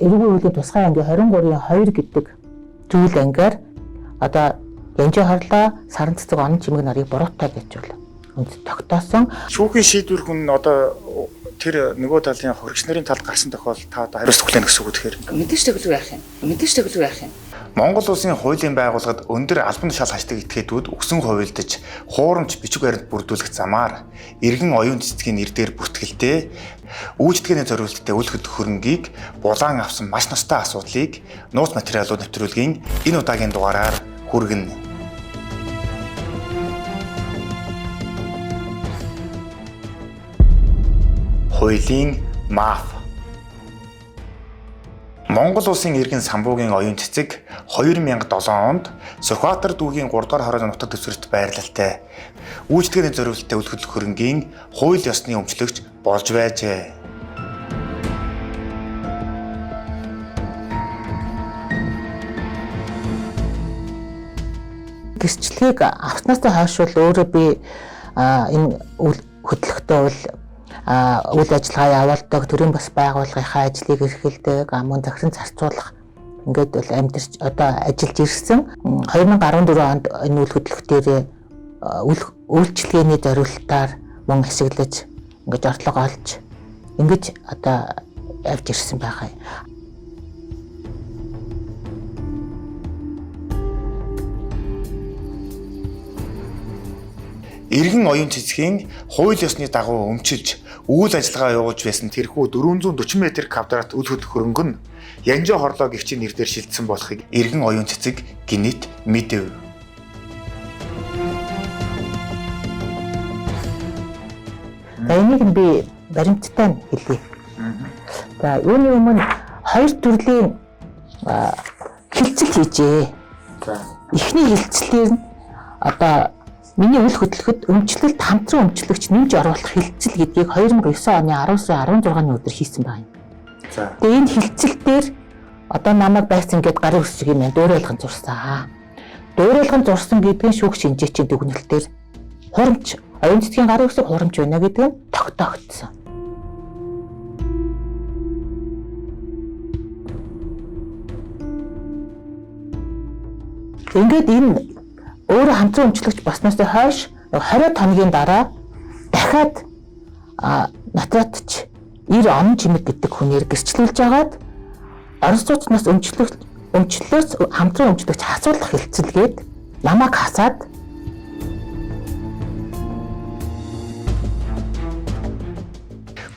Эрүүгийн хуулийн тусгай ангийн 23-ын 2 гэдэг зүйл ангиар одоо Янжин хорлоо саран цэцэг онон чимэг нарыг буруутай гэж бол үнд тогтоосон. Шүүхийн шийдвэр хүн одоо тэр нөгөө талын хоригч нарын талд гарсан тохиолдолд та одоо хариуцлага хүлээнэ гэсэн үг тэгэхээр. Мэдээж тэглүү яах юм? Мэдээж тэглүү яах юм? Монгол улсын хуулийн байгууллагад өндөр албан тушаал хашдаг этгээдүүд өгсөн хувилдаж, хуурамч бичиг баримт бүрдүүлэх замаар иргэн оюун цэцгийн нэр дээр бүртгэлтэй үйлчлэгээний зориулттай үл хөдлөх хөрөнгийг булаан авсан маш ностой асуудлыг нууц материалууд нэвтрүүлгийн энэ удаагийн дугаараар хүргэнэ. Хуулийн маф. Монгол улсын иргэн самбуугийн оюун цэцэг 2007 онд Сүхбаатар дүүгийн 3 дугаар хорооны нутаг дэвсгэрт байрлалтай үйлчлэгээний зориулттай үл хөдлөх хөрөнгийн хууль ёсны өмчлөгч болж байжээ. Гэрчлэгийг авснаас хойш бол өөрөө би энэ үл хөдлөхтөө бол үйл ажиллагаа явуулдаг, төрийн бас байгууллагынхаа ажлыг эрхэлдэг, мөн захиран зарцуулах ингээд бол амьдарч одоо ажиллаж ирсэн. 2014 онд энэ үйл хөдлөх дээр үйлчилгээний зориултаар мөн ашиглаж ингэж орлого олж ингэж одоо явж ирсэн байгаа юм. Иргэн оюун цэцгийн хууль ёсны дагуу өмчилж үйл ажиллагаа явуулж байсан тэрхүү 440 м квадрат үл хөдлөх хөрөнгө нь Янжин хорлоо гихчийн нэр дээр шилжсэн болохыг иргэн оюун цэцэг гинэт мэдэв. За энийг нь би баримттай нь хэлье. За юуны өмнө хоёр төрлийн хилцэл хийжээ. За. Эхний хилцлээр нь одоо миний үл хөдлөхөд өмчлөлт хамтран өмчлөгч нэмж оруулах хилцэл гэдгийг 2009 оны 10 сарын 16-ны өдөр хийсэн байна. За. Тэгээ энэ хилцэл дээр одоо намайг байсан гэд гарын үсэг юм байна. Дуурайлган зурсан. Дуурайлган зурсан гэдгийн шүүх шинжээчийн дүгнэлтээр хурамч оюун цэцгийн гарын үсэг хурамч байна гэдэг нь тогтоогдсон. Ингээд энэ өөрөө хамтран өмчлөгч болсноос хойш 20 хоногийн дараа дахиад нотариатч 90 онон чимэг гэдэг хүнээр гэрчлүүлж агаад орон сууцнаас өмчлөлөөс хамтран өмчлөгч хасуулах хэлцэлгээд намайг хасаад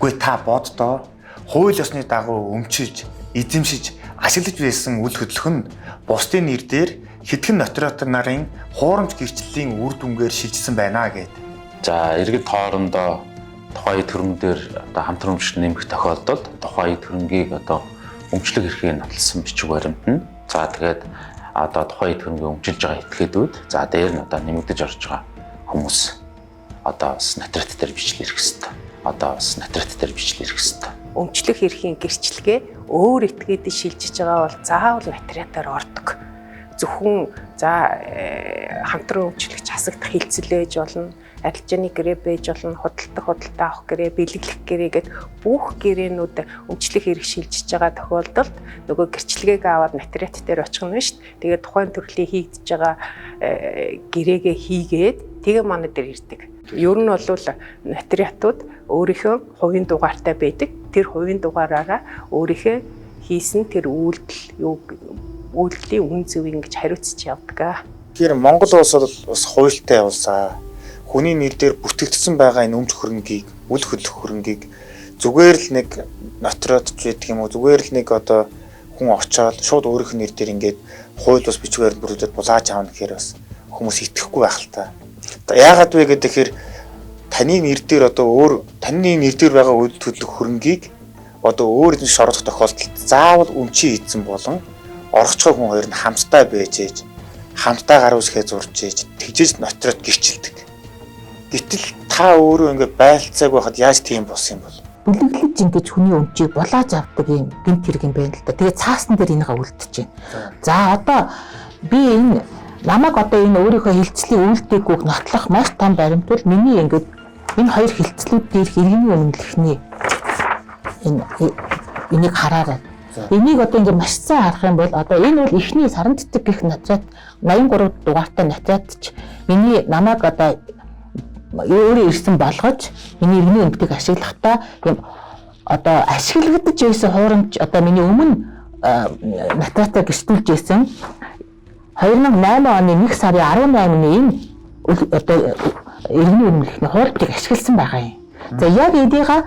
Гүй та боддоо хууль ёсны дагуу өмчилж, эзэмшиж, ашиглаж байсан үл хөдлөх нь бусдын нэр дээр хэдхэн нотариат нарын хуурамч гэрчлэлийн үр дүнгээр шилжсэн байна гэд. За иргэд хоорондоо тухайн эд хөрөнгө дээр одоо хамтран өмчлөх нэмэх тохиолдолд тухайн эд хөрөнгийг одоо өмчлөх эрхийг нотолсон бичиг баримт нь за тэгээд одоо тухайн эд хөрөнгийг өмчилж байгаа этгээдүүд за дээр нь одоо нэмэгдэж орж байгаа хүмүүс одоо бас нотариат дээр бичлэл ирэх хэвээр. Одоо бас нотариат дээр бичлэл ирэх хэвээр. Өмчлөх эрхийн гэрчлэгээ өөр этгээдэд шилжиж байгаа бол заавал нотариатаар ордог. Зөвхөн за хамтран өмчлөгч хасагдах хилцэл байж болно, арилжааны гэрээ байж болно, худалдах худалдаа авах гэрээ, бэлэглэх гэрээ гэд бүх гэрээнүүд өмчлөх эрх шилжиж байгаа тохиолдолд нөгөө гэрчлэгээг аваад нотариат дээр очих нь шүү дээ. Тэгээд тухайн төрлийн хийгдэж байгаа гэрээгээ хийгээд тэгээ манай дээр ирдэг. Ер нь бол нотариатууд өөрийнхөө хувийн дугаартай байдаг. Тэр хувийн дугаараараа өөрийнхөө хийсэн тэр үйлдэл юу үйлдэлийн үн зөв ингэж хариуцж явдаг. Тэгэхээр Монгол улс бол бас хуультай улс аа. Хүний нэр дээр бүртгэгдсэн байгаа энэ өмч хөрөнгийг, үл хөдлөх хөрөнгийг зүгээр л нэг нотариатч байдаг юм уу? Зүгээр л нэг одоо хүн очоод шууд өөрийнх нь нэр дээр ингээд хууль бус бичиг баримт бүрдүүлээд булааж авна гэхээр бас хүмүүс итгэхгүй байх л та. Яагаад вэ гэхээр таны нэр дээр одоо өөр таны нэр дээр байгаа үйл хөдлөх хөрөнгийг одоо өөр эзэмшиж оруулах тохиолдолд заавал өмчийн эзэн болон орогчтой хүн хоёр нь хамтдаа байж ээж хамтдаа гар үсгээ зурж ээж тэгжээж нотариат гэрчилдэг. Гэтэл та өөрөө ингээд байлцааг байхад яаж тийм болсон юм бол? Бүлэглэж ингэж хүний өмчийг булааж авдаг юм гэмт хэрэг юм байна л да. Тэгээ цаасан дээр энийг үлдчихэж байна. За одоо би энэ намайг одоо энэ өөрийнхөө хилцлийн үйлдэггүйг нотлох маш том баримт бол миний ингээд энэ хоёр хилцлүүд дээрх иргэний үнэмлэхний энэ энийг хараарай. Энийг одоо ингээ маш сайн харах юм бол одоо энэ бол эхний саран цэцэг гэх нотиот 83 дугаартай нотиотч миний намайг одоо өөрөө ирсэн болгож миний иргэний өмдгийг ашиглахдаа юм одоо ашиглагдаж байсан хуурамч одоо миний өмнө нотиотоо гэрчлүүлж байсан 2008 оны 1 сарын 18-ны энэ одоо иргэний үнэмлэхний хуулбарыг ашигласан байгаа юм. За яг эдийга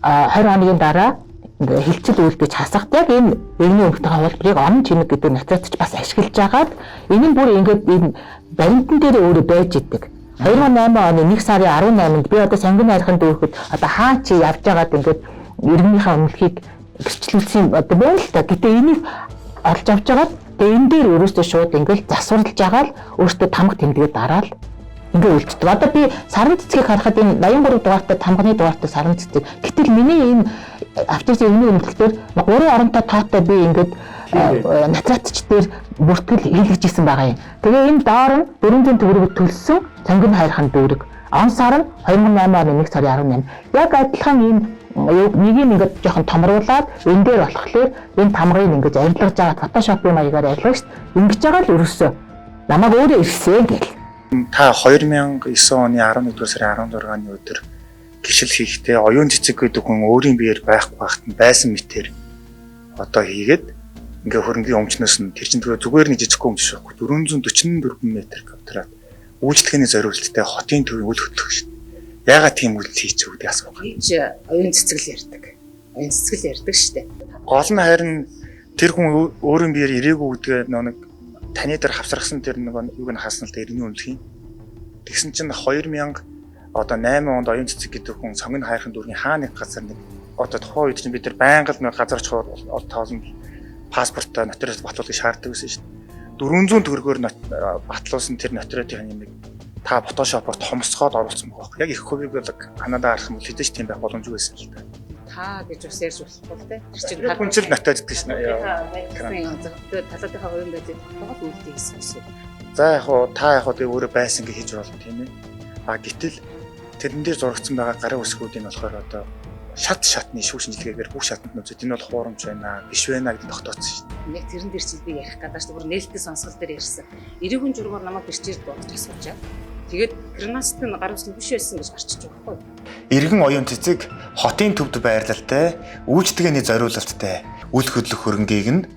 20 хоногийн дараа хилцэл үйлдэж хасахт яг энэ иргэний өмгтийн хуулбарыг онон чимэг гэдэг нотиотч бас ашиглаж агаад энэ нь бүр ингээд энэ баримтан дээр өөрөө байж идэг. 2008 оны 1 сарын 18-нд би одоо сонгон найрахын дүүрхэд одоо хаа чи явж байгаад ингээд иргэнийхээ үнэлэхийг гэрчлүүлсэн одоо байна л та. Гэтэ энийг олж авч байгаад тэгээ энэ дээр өөрөөсөө шууд ингээд засварлаж байгаа л өөртөө тамга тэмдэгээ дараал ингээ үлддэг. Одоо би саран цэцгийг харахад энэ 83 дугаартай тамганы дугаартай саран цэцэг. Гэтэл миний энэ авч ирсэн иргэний үнэлэхээр 3 оронтой тоотой би ингээд натратч дээр бүртгэл хийлгэж исэн байгаа юм. Тэгээ энэ доор нь 400 төгрөг төлсөн цонгон хайрхан дүүрэг. Он сар нь 2008 оны 1 сарын 18. Яг адилхан энэ нэг юм ингээд жоохон томруулаад энэ дээр болохоор энэ тамгыг ингээд арилгаж байгаа Photoshop-ын маягаар арилгаж шít. Ингэж байгаа л өрөөсөө намайг өөрөө ирсэн гэл. Та 2009 оны 11-р сарын 16-ны өдөр гişил хийхдээ оюун цэцэг гэдэг хүн өөрийн биеэр байхгүй байхад нь байсан мэтэр одоо хийгээд ингээ хөрөнгийн өмчнөөс нь тэр чинь зүгээр нэг жижигхэн өмч шүүхгүй 444 м квадрат үйлчлэгээний зориулттай хотын төвийн үл хөдлөх шин. Яагаад тийм үйлдэл хийчих вэ гэдэг асуух. Хийж оюун цэцэг л ярьдаг. Оюун цэцэг л ярьдаг штэ. Гол нь харин тэр хүн өөрийн биеэр ирээгүй гэдгээ нэг таны дээр хавсархсан тэр нэг юг нь хаасан л да иргэний үнэлэх юм. Тэгсэн чинь 2000 одоо 8 онд оюун цэцэг гэдэг хүн сонгон хайрхан дүүргийн хаа нэг газар нэг одоо тухайн үед чинь бид нар байнга л нэг газар очих ол тоолно паспорттой нотариус батлуулахыг шаарддаг байсан шүү дээ. 400 төгрөгөөр батлуулсан тэр нотариатын юм та Photoshop-оор томсгоод оруулсан байгаа байхгүй. Яг их хувийг бол Канада харах юм бол хэдэж тийм байх боломжгүй байсан л да. Та гэж бас ярьж болохгүй л те. Тэр чинь Тэр хүн чинь нотариус гэдэг шнэ. Талуудынхаа хувийн байдлыг тогтоогоод үйлдэл хийсэн гэсэн. За яг хуу та яг хуу тэгээ өөрөө байсан гэж хийж болно тийм ээ. А гэтэл тэрэн дээр зурагдсан байгаа гарын үсгүүдийн болохоор одоо шат шатны шүүх шинжилгээгээр бүх шатанд нь үзээд энэ бол хуурамч байна, биш байна гэдэг тогтооцсон шүү дээ. Яг тэрэн дээр чинь би ярих гэдэг шүү дээ. Бүр нээлттэй сонсгол дээр ярьсан. Эрүүхэн жургаар намайг бэрчээр бодож асуужаа. Тэгээд гранаст нь гар үсэг биш байсан гэж гарчиж байгаа байхгүй. Иргэн оюун цэцэг хотын төвд байрлалтай, үйлчлэгээний зориулалттай үл хөдлөх хөрөнгийг нь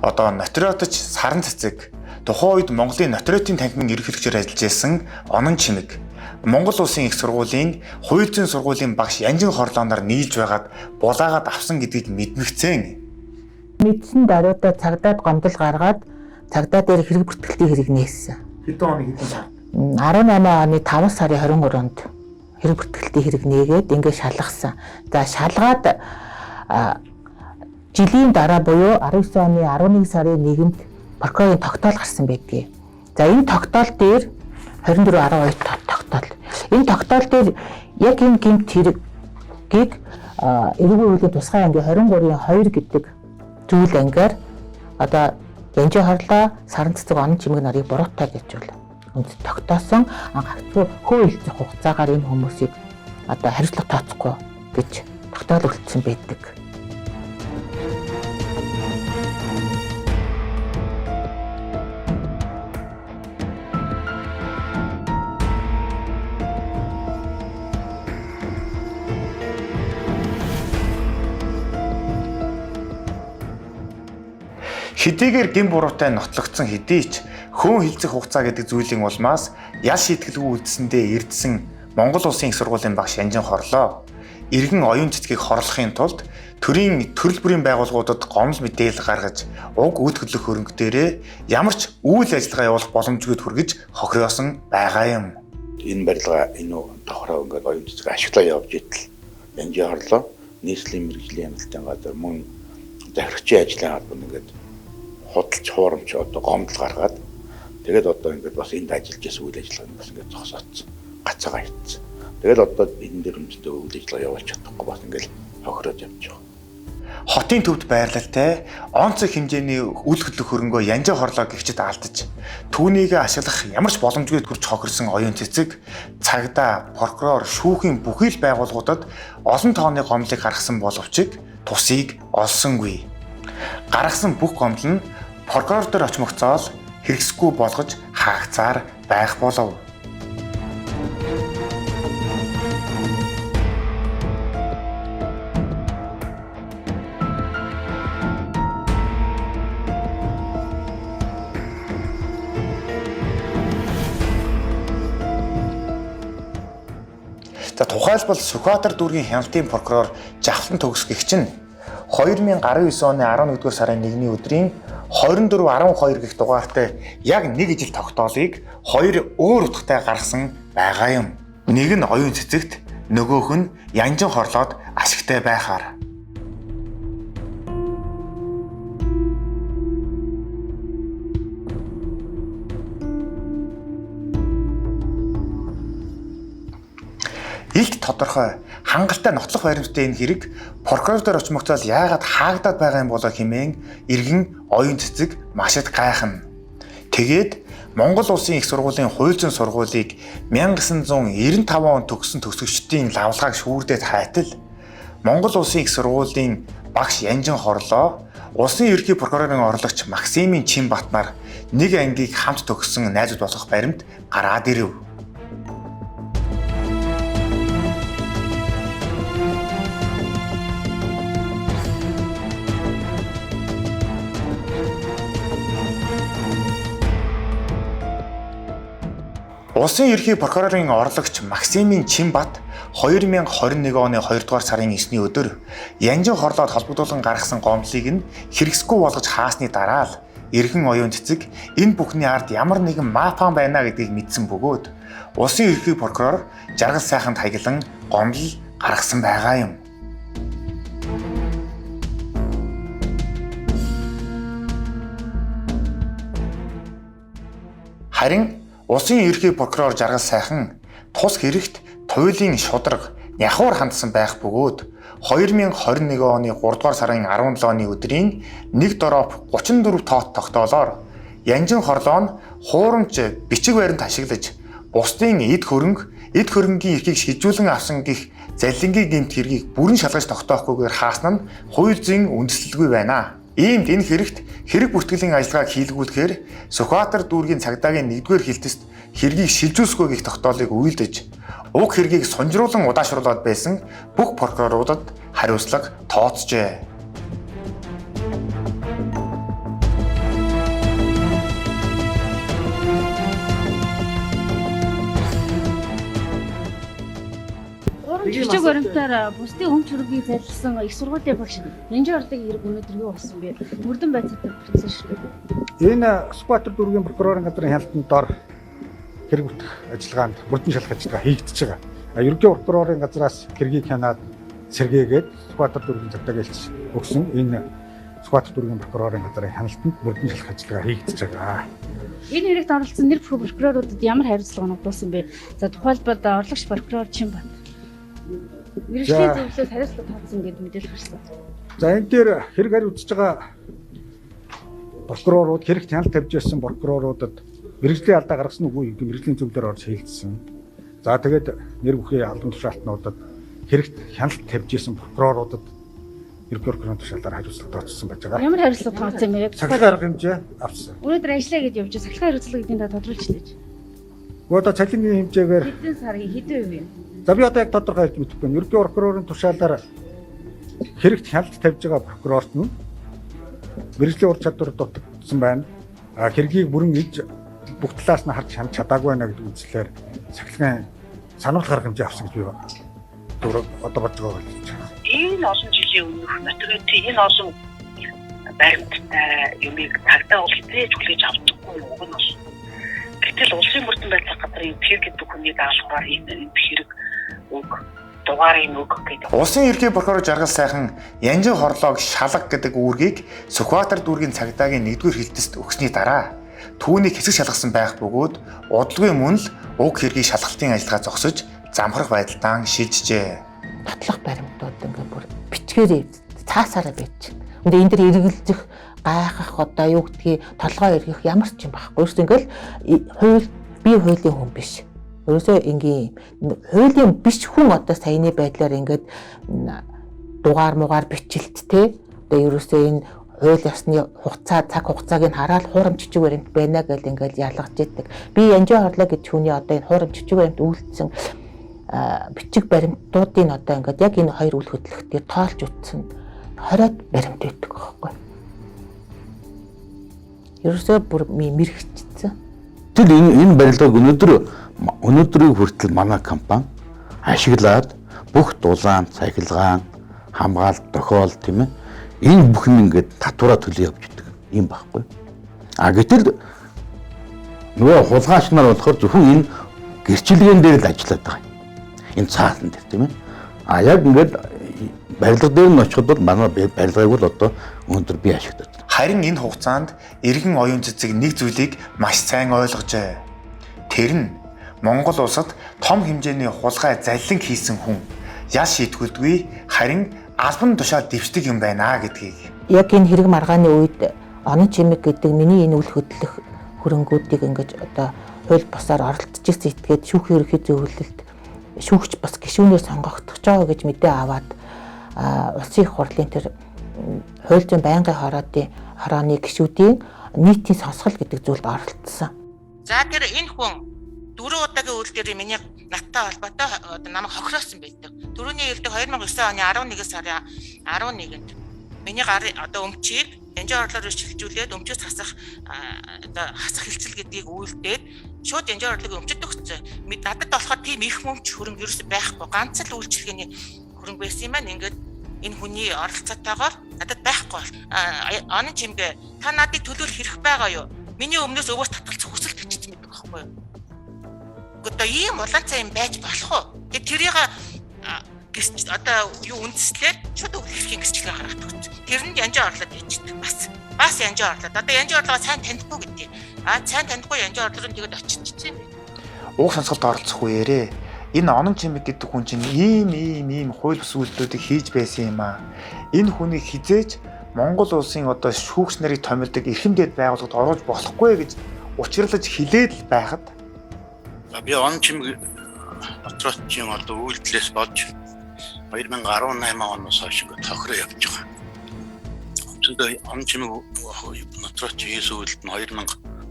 одоо нотариотч саран цэцэг тухайн үед Монголын нотариотын танхимын ерөнхийлөгчөөр ажиллаж байсан Онон Чимэг Монгол Улсын их сургуулийн хууль зүйн сургуулийн багш Янжин Хорлооноор нийлж байгаад булаагаад авсан гэдгийг мэдмэгцэн. Мэдсэн даруйдаа цагдаад гомдол гаргаад цагдаа дээр хэрэг бүртгэлтийн хэрэг нээсэн. Хэдэн оны хэдэн сар? 18 оны 5 сарын 23-нд хэрэг бүртгэлтийн хэрэг нээгээд ингээ шалгасан. За шалгаад жилийн дараа буюу 19 оны 11 сарын 1-нд прокурорын тогтоол гарсан байдгийг. За энэ тогтоол дээр 24.12 тогтоол. Энэ тогтоол дээр яг энэ гэмт хэргийг эрүүгийн хуулийн тусгай ангийн 23-ын 2 гэдэг зүйл ангиар одоо Янжин хорлоо саран цэцэг онон чимэг нарыг буруутай гэж бол үнд тогтоосон. Гагцхүү хөө илцэх хугацаагаар энэ хүмүүсийг одоо хариуцлага тооцохгүй гэж тогтоол үлдсэн байдаг. Хэдийгээр гэм буруутай нотлогдсон хэдий ч хөөн хилцэх хугацаа гэдэг зүйлийн улмаас ял шийтгэлгүй үлдсэндээ эрдсэн Монгол Улсын их сургуулийн багш Янжин хорлоо. Иргэн оюун цэцгийг хорлохын тулд төрийн төрөл бүрийн байгууллагуудад гомдол мэдээлэл гаргаж уг үд хөдлөх хөрөнгө дээрээ ямар ч үйл ажиллагаа явуулах боломжгүй хүргэж хохиросон байгаа юм. Энэ барилга энэ тохироо ингээд оюун цэцэг ашиглаа явж идэл Янжин хорлоо нийслэлийн мэргэжлийн хяналтын газар мөн захирагчийн ажлын албанд ингээд худалч хуурамч одоо гомдол гаргаад тэгээд одоо ингээд бас энд ажиллаж байсан үйл ажиллагааг бас ингээд зогсоодсон, гацаагаа хийцсэн. Тэгээд одоо энэ дээр үнэтэй үйл ажиллагаа явуулж чадахгүй бас ингээд хохироод явж байгаа. Хотын төвд байрлалтай онцгой хэмжээний үл хөдлөх хөрөнгөө Янжин хорлоо гихчид алдаж түүнийг ашиглах ямар ч боломжгүй төрж хохирсон оюун цэцэг цагдаа, прокурор, шүүхийн бүхий л байгууллагуудад олон тооны гомдлыг гаргасан боловч тусыг олсонгүй. Гаргасан бүх гомдол нь прокурор дээр очмогцоол хэрэгсэхгүй болгож хаагцаар байх болов. За тухайлбал Сүхбаатар дүүргийн хяналтын прокурор Жавхлан Төгсгөгч нь 2019 оны 11-р сарын 1-ний өдрийн 24:12 гэх дугаартай яг нэг ижил тогтоолыг хоёр өөр утгатай гаргасан байгаа юм. Нэг нь оюун цэцэгт, нөгөөх нь янжин хорлоод ашигтай байхаар. Илт тодорхой хангалттай нотлох баримттай энэ хэрэг прокурор дээр очмогцоол яагаад хаагдаад байгаа юм болоо хэмээн иргэн оюун цэцэг маш их гайхна. Тэгээд Монгол Улсын их сургуулийн хууль зүйн сургуулийг 1995 онд төгссөн төгсөгчдийн лавлгааг шүүрдээд хайтал Монгол Улсын их сургуулийн багш Янжин Хорлоо, улсын ерөнхий прокурорын орлогч Максимын Чинбат нар нэг ангийг хамт төгссөн найзууд болох баримт гараад ирэв. Улсын ерөнхий прокурорын орлогч Максимын Чинбат 2021 оны 2 дугаар сарын 9-ний өдөр Янжин хорлоод холбогдуулан гаргасан гомдлыг нь хэрэгсэхгүй болгож хаасны дараа л эргэн оюун цэцэг энэ бүхний ард ямар нэгэн мафан байна гэдгийг мэдсэн бөгөөд улсын ерөнхий прокурор Жаргал сайханд хаяглан гомдол гаргасан байгаа юм. Харин улсын ерөнхий прокурор Жаргал сайхан тус хэрэгт туйлын шударга няхуур хандсан байх бөгөөд 2021 оны 3 дугаар сарын 17-ны өдрийн 1-34 тоот тогтоолоор Янжин хорлоо нь хуурамч бичиг баримт ашиглаж бусдын эд хөрөнгө, эд хөрөнгийн эрхийг шилжүүлэн авсан гих заллингийн гэмт хэргийг бүрэн шалгаж тогтоохгүйгээр хаасан нь хууль зүйн үндэслэлгүй байна. Иймд энэ хэрэгт хэрэг бүртгэлийн ажиллагааг хийлгүүлэхээр Сүхбаатар дүүргийн цагдаагийн 1-р хилтэст хэргийг шилжүүлсгүй гэх тогтоолыг үйлдэж уг хэргийг сунжруулан удаашруулад байсан бүх прокуроруудад хариуцлага тооцжээ. Бичиг баримтаар бусдын өмч хөрөнгийг залилсан их сургуулийн багш Нинжин орлогын хэрэг өнөөдөр юу болсон бэ? Мөрдөн байцаатай бүтсэн шүү дээ. Энэ Сүхбаатар дүүргийн прокурорын газрын хяналтанд дор хэрэг бүтэх ажиллагаанд мөрдөн шалах ажиллагаа хийгдэж байгаа. Ерөнхий прокурорын газраас хэргийг хянаад сэргээгээд Сүхбаатар дүүргийн цагдаагаа элчиж өгсөн. Энэ Сүхбаатар дүүргийн прокурорын газрын хяналтанд мөрдөн шалах ажиллагаа хийгдэж байгаа. Энэ хэрэгт оролцсон нэр бүхий прокуроруудад ямар хариуцлага оногдуулсан бэ? За тухайлбал орлогч прокурор Чинбат мэргэжлийн зөвлөлөөс хариуцлага тооцсон гэдээ мэдээлэл гарсан. За энэ дээр хэрэг хариуцж байгаа прокурорууд хэрэгт хяналт тавьж байсан прокуроруудад мэргэжлийн алдаа гаргасан үгүй юу мэргэжлийн зөвлөлөөр орж хэлсэн. За тэгээд нэр бүхий албан тушаалтнуудад хэрэгт хяналт тавьж байсан прокуроруудад ерөнхий прокурорын тушаалаар хариуцлага тооцсон байж байгаа. Ямар хариуцлага тооцсон юм бэ? Сахилгын арга хэмжээ авсан. Өнөөдөр ажиллая гэж явж сахилгын хариуцлага гэдгийг та тодруулж хэлээч. Гэхдээ одоо цалингийн хэмжээгээр хэдэн сарын хэдэн хувь юм? За би одоо яг тодорхой хэлж мэдэхгүй байна. Ерөнхий прокурорын тушаалаар хэрэгт хяналт тавьж байгаа прокурорт нь мэргэжлийн ур чадвар дутагдсан байна. Хэргийг бүрэн иж бүх талаас нь харж хянаж чадаагүй байна гэдэг үзлээр сахилгын сануулах арга хэмжээ авсан гэж би зүгээр одоо бодож байгаа болж байна. Энэ олон жилийн өмнөх нотигийн энэ олон баримттай юмыг цагдаа бол хэзээ ч хүлээж авдаггүй уг нь бол. Гэтэл улсын мөрдөн байцаах газрын тэр гэдэг хүний даалгавраар энэ хэрэг үг дугаарын үг гэдэг. Улсын ерөнхий прокурор Жаргал сайхан Янжин хорлоог шалга гэдэг үүргийг Сүхбаатар дүүргийн цагдаагийн 1-р хилтэст өгсөний дараа түүнийг хэсэг шалгасан байх бөгөөд удалгүй мөн л уг хэргийг шалгалтын ажиллагаа зогсож замхрах байдалдаан шилжжээ. Нотлох баримтууд ингээ бүр бичгээрээ цаасаараа байж. Энд энэ дэр эргэлзэх, гайхах одоо юу гэдгийг толгой эргэх ямар ч юм байхгүй. Ерөөс ингээл хууль би хуулийн хүн биш. Ерөөсөө энгийн хуулийн биш хүн одоо саяны байдлаар ингээд Дугаар мугаар бичлэлт те одоо ерөөсөө энэ хууль ёсны хугацаа цаг хугацааг нь хараад хуурамч бичиг баримт байна гэл ингээл ялгаж идэг. Би Янжин хорлоо гэж хүний одоо энэ хуурамч бичиг баримт үйлдсэн бичиг баримтуудыг одоо ингээд яг энэ хоёр үйл хөдлөлтөөр тоолж үтсэн 20-од баримт өгдөг байхгүй. Ерөөсөө бүр мэрэгчсэн. Тэр энэ барилгыг өнөөдрийг хүртэл манай компани ашиглаад бүх дулаан, цахилгаан, хамгаалт, тохиол тийм ээ. Энэ бүх юм ингээд татвараа төлөө явж идэг юм байхгүй. А гэтэл нөгөө хулгайч нар болохоор зөвхөн энэ гэрчилгээн дээр л ажиллаад байгаа юм. Энэ цаасан дээр тийм ээ. А яг ингээд барилга дээр нь очиход бол манай барилгыг бол одоо өнөөдөр би ашиглаад байна. Харин энэ хугацаанд эргэн оюун цэцэг нэг зүйлийг маш сайн ойлгожээ. Тэр нь Монгол улсад том хэмжээний хулгай заллин хийсэн хүн ял шийтгүүлдгүй харин албан тушаал дэвшдэг юм байна гэдгийг. Яг энэ хэрэг маргааны үед Онон чимэг гэдэг миний энэ үл хөдлөх хөрөнгүүдийг ингэж одоо хууль бусаар оролдож ирсэн этгээд шүүхийн ерөнхий зөвлөлт шүүгч бас гишүүнээр сонгогдох жоо гэж мэдээ аваад улсын их хурлын тэр хууль зүйн байнгын хорооны гишүүдийн нийтийн сонсгол гэдэг зүйлд оролцсон. За тэр энэ хүн 4 удаагийн үйл дээр миний надтай холбоотой одоо намайг хохироосон байдаг. Түрүүний хэлдэг 2009 оны 11 сарын 11-нд миний гар одоо өмчийг Янжин орлоор шилжүүлээд өмчөөс хасах одоо хасах хилцэл гэдгийг үйлдээд шууд Янжин орлогын өмчөд өгсөн. Надад болохоор тийм их өмч хөрөнгө ерөөсөй байхгүй. Ганц л үйлчилгээний хөрөнгө байсан юм байна. Ингээд энэ хүний оролцоотойгоор надад байхгүй бол. Онон чимгээ та надыг төлөөлөх хэрэг байгаа юу? Миний өмнөөс өвөөс татгалцах хүсэл бичсэн байдаг байхгүй юу? Одоо ийм улаан цай юм байж болох уу? Тэгээ тэрийг одоо юу үндэслээд шууд өглөх эрхийн гэрчлэгээ гаргадаг гэсэн. Тэрэнд Янжин орлоод хийчихдэг бас. Бас Янжин орлоод. Одоо Янжин орлогоо сайн танихгүй гэдэг. А сайн танихгүй Янжин орлоор нь тэгээд очиж юм байна. Уг сонсголд оролцох үеэрээ энэ Онон чимэг гэдэг хүн чинь ийм ийм ийм хууль бус үйлдэлүүдийг хийж байсан юм аа. Энэ хүнийг хизээж Монгол улсын одоо шүүгч нарыг томилдог эрхэм дэд байгууллагад оруулж болохгүй гэж учирлаж хилээд л байхад би Онон чимэг Нотротчийн одоо үйлдэлээс болж 2018 оноос хойш ингээд тохироо явж байгаа. Үндсэндээ Онон чимэг Нотротч хийсэн үйлдэл нь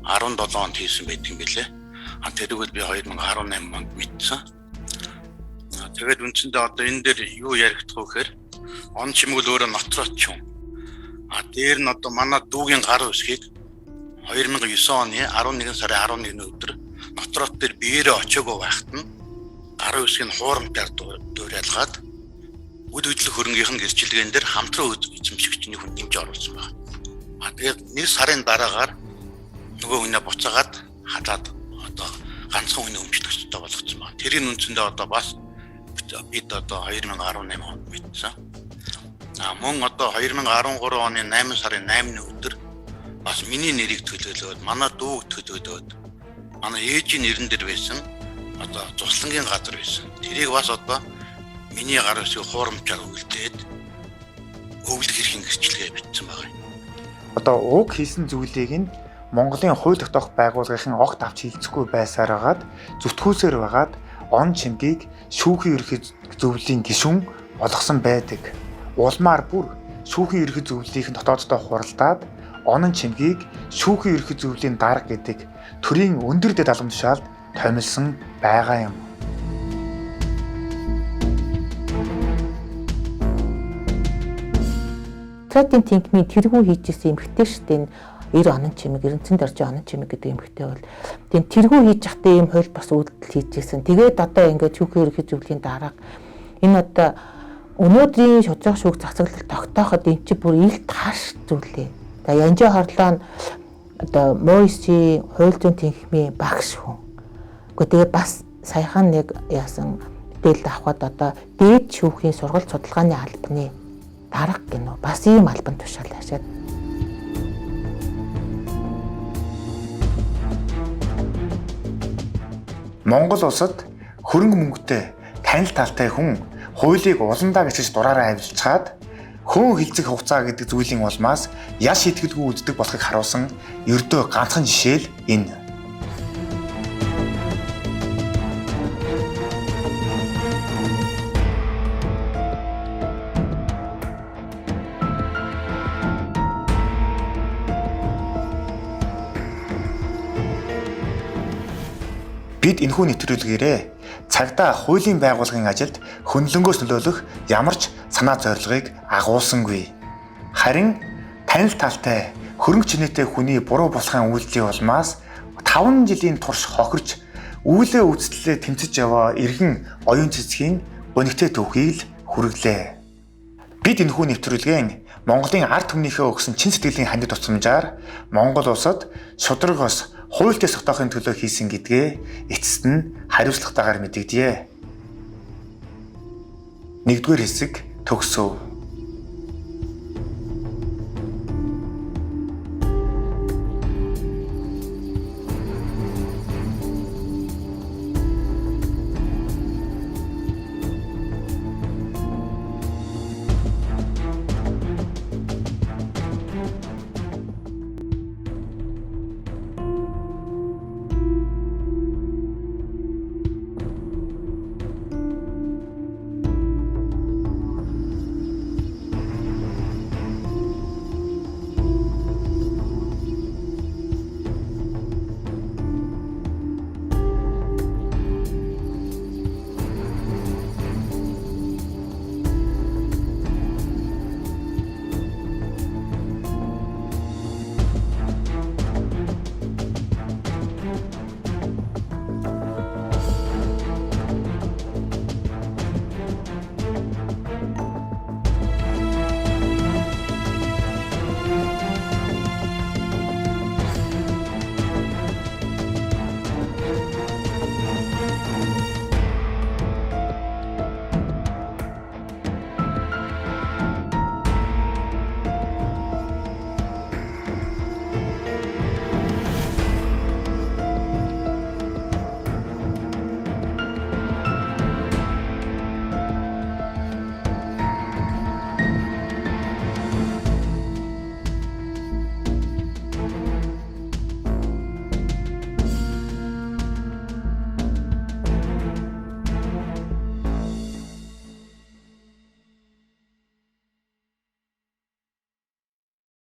2017 онд хийсэн байдаг юм билээ. А тэрийг би 2018 онд мэдсэн. Тэгээд үндсэндээ одоо энэ дээр юу яригдах вэ гэхээр Онон чимэг л өөрөө Нотротч юм. А дээр нь одоо манай дүүгийн гар үсгийг 2009 оны 11 сарын 11-ний өдөр Нотрот дээр биеэрээ очиагүй байхад нь гар үсгийг хуурамтаар дуурайлгаад үд хөдлөх хөрөнгийнх нь гэрчилгээн дээр хамтран эзэмшигчний хүн нэмж оруулсан байна. А тэгээд нэг сарын дараагаар нөгөө хүнээ буцаагаад хадаад одоо ганцхан хүний өмчлөх ёстой болгоцсон байна. Тэрийн үндсэндээ одоо бас бид одоо 2018 онд мэдсэн. А мөн одоо 2013 оны 8 сарын 8-ны өдөр бас миний нэрийг төлөөлөөд, манай дүүг төлөөлөөд, манай ээжийн нэрэн дээр байсан одоо цуслангийн газар байсан. Тэрийг бас одоо миний гар үсгийг хуурамчаар үлдээд өвлөх эрхийн гэрчлэгээ бичсэн байгаа юм. Одоо уг хийсэн зүйлийг нь Монголын хууль тогтоох байгууллагын огт авч хилцэхгүй байсаар хагаад зүтгүүсээр байгаад он чимгийг шүүхийн ерөнхий зөвлөлийн гишүүн болгосон байдаг. Улмаар бүр шүүхийн ерөнхий зөвлөлийн дотооддоо хуралдаад онон чимгийг шүүхийн ерөнхий зөвлөлийн дарга гэдэг төрийн өндөр дэд албан тушаалд томилсон байгаа юм. Стратийн тэнхмийн тэргүү хийжсэн эмэгтэй шүү дээ. 90 онон чимэг, 90 доржийн онон чимэг гэдэг эмэгтэй бол тийм тэргүү хийж явахдаа ийм хууль бас үйлдэл хийжсэн. Тэгээд одоо ингээд шүүхийн ерөнхий зөвлөлийн дарга энэ одоо өнөөдрийн шудраг шүүх цацаглал тогтооход эн чинь бүр илт харш зүйлээ. За Янжин хорлоо нь одоо Мойсийн хууль зүйн тэнхмийн багш хүн. Гэхдээ тэгээ бас саяхан нэг яасан мэдээлэл авахад одоо дээд шүүхийн сургалт судалгааны албаны дарга гинөө бас ийм албан тушаал хашаад. Монгол улсад хөрөнгө мөнгөтэй танил талтай хүн хуулийг уландаа гэж дураараа авилчаад хөөн хилцэх хугацаа гэдэг зүйлийн улмаас ял шийтгэлгүй үлддэг болохыг харуулсан ердөө ганцхан жишээ л энэ. Бид энэхүү нэвтрүүлгээрээ цагдаа хуулийн байгууллагын ажилд хөндлөнгөөс нөлөөлөх ямар ч санаа зорилгыг агуулсангүй. Харин танил талтай хөрөнгө чинээтэй хүний буруу булхайн үйлдэлийн улмаас 5 жилийн турш хохирч үүлээ үйлдэлээ тэмцэж яваа иргэн оюун цэцгийн гонигтай түүхийг л хүргэлээ. Бид энэхүү нэвтрүүлгийн Монголын ард түмнийхээ өгсөн чин сэтгэлийн хандив тусламжаар Монгол улсад шударга ос хуультай согтоохын төлөө хийсэн гэдгээ эцэст нь хариуцлагатайгаар мэдэгдэе. Нэгдүгээр хэсэг төгсөв.